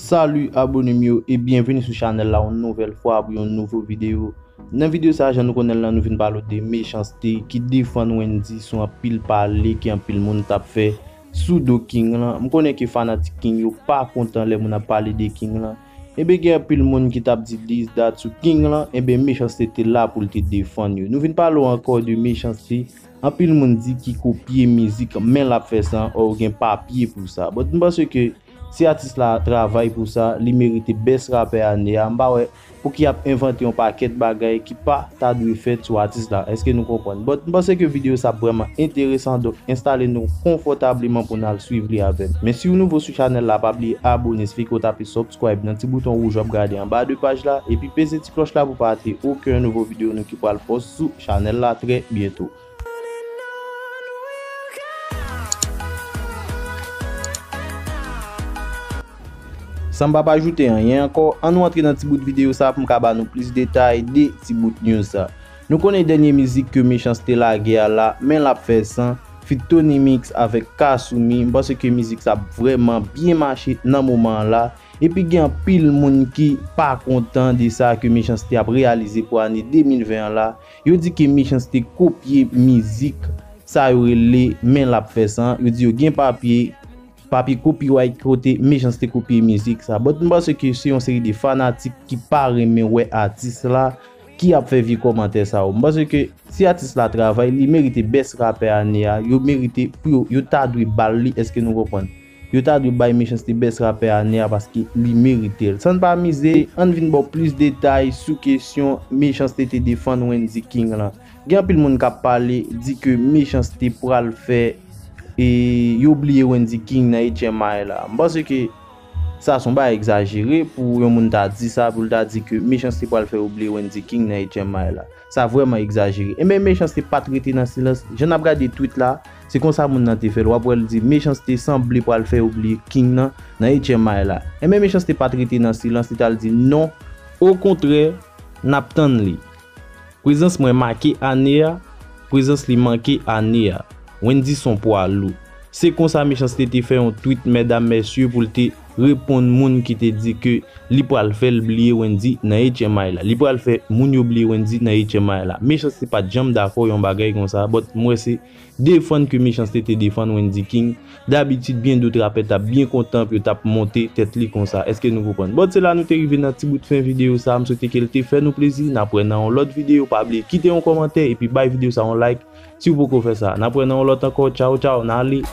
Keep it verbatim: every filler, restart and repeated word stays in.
Salut abone m yo e byenveni sou chanèl la yon nouvèl fwa pou yon nouvo videyo. Nan videyo sa, jan nou konnen l lan, nou vin pale w de Mechanste ki defann Wendyy sou anpil pale ke anpil moun t ap fè sou do King lan. M konnen ke fanatik King yo pa kontan lè moun ap pale de King lan. Enben, gen anpil moun ki t ap di this, that sou King lan, enben Mechanste te la pou l te defann yo. Nou vin pale w ankò de Mechanste. Anpil moun di ki kopye mizik, men l ap fè sa, ò, ou gen papye pou sa. But m panse ke si atis la travay pou sa, li merite best rapè ane a. M pa wè pouki y ap envante yon pakèt bagay ki pa ta dwe fèt sou atis la. Èske nou konprann? But m panse ke videyo sa ap vrèman enteresan, donk enstale nou konfòtableman pou n al swiv li avè m. Men si w nouvo sou chanèl la, pa bliye abone, sifi ke w tape subscribe nan ti bouton wouj w ap gade anba de paj la, epi peze ti klòch la pou pa rate okenn nouvo videyo nou ki pral post sou chanèl la trè byento. San m pa pa ajoute anyen ankò, ann nou antre nan ti bout videyo sa pou m ka ba nou plis detay de ti bout news sa. Nou konnen dènye mizik ke Mechanste lage a la, men l ap fè san, feat Tony Mix avèk Kasumi. M panse ke mizik sa ap vrèman byen mache nan moman an la. Epi gen anpil moun ki pa kontan de sa ke Mechanste ap reyalize pou ane de mil ven an la. Yo di ke Mechanste kopye mizik sa yo rele men l ap fè san. Yo di yo gen papye, papye copyright kote Mechanste kopye mizik sa. But m panse ke se yon seri de fanatik ki pa renmen wè atis la ki ap fè vye kòmantè sa yo. M panse ke si atis la travay, li merite best rapè ane a. Yo merite pou yo, yo ta dwe ba l li, èske nou konprann? Yo ta dwe bay Mechanste best rapè ane a paske li merite l. San n pa mize, ann vin ba w plis detay sou kesyon Mechanste te defann Wendyy King lan. Gen anpil moun k ap pale, di ke Mechanste pral fè e yo bliye Wendyy King nan H M I la. M panse ke sa se yon bagay egzajere pou yon moun ta di sa, pou l ta di ke Mechanste pral fè yo bliye Wendyy King nan H M I la. Sa vrèman egzajere. Enben, Mechanste pa t rete nan silans. Jan n ap gade tweet la, se konsa moun nan te fè l. W ap wè l di, Mechanste sanble pral fè yo bliye King nan, nan H M I la. Enben, Mechanste pa t rete nan silans, li t al di non. Okontrè, n ap tann li. Prezans mwen make ane a, prezans li manke ane a. Wendyy se yon pwa lou. Se konsa Mechanste te fè yon tweet, medam, mesye, pou l te reponn moun ki te di ke li pral fè l bliye Wendyy nan H M I la. Li pral fè moun yo bliye Wendyy nan H M I la. Mechanste pa t janm dakò yon bagay konsa, but m wè se defann ke Mechanste te defann Wendyy King. Dabitid, byen dòt rapè t ap byen kontan pou yo t ap monte tèt li konsa. Èske nou konprann? But se la nou te rive nan ti bout fen videyo sa. M swete ke l te fè nou plezi. N ap wè nan yon lòt videyo. Pa bliye kite yon kòmantè epi bay videyo sa yon like si w poko fè sa. N ap wè nan yon lòt ankò. Tchaw, tchaw. N ale.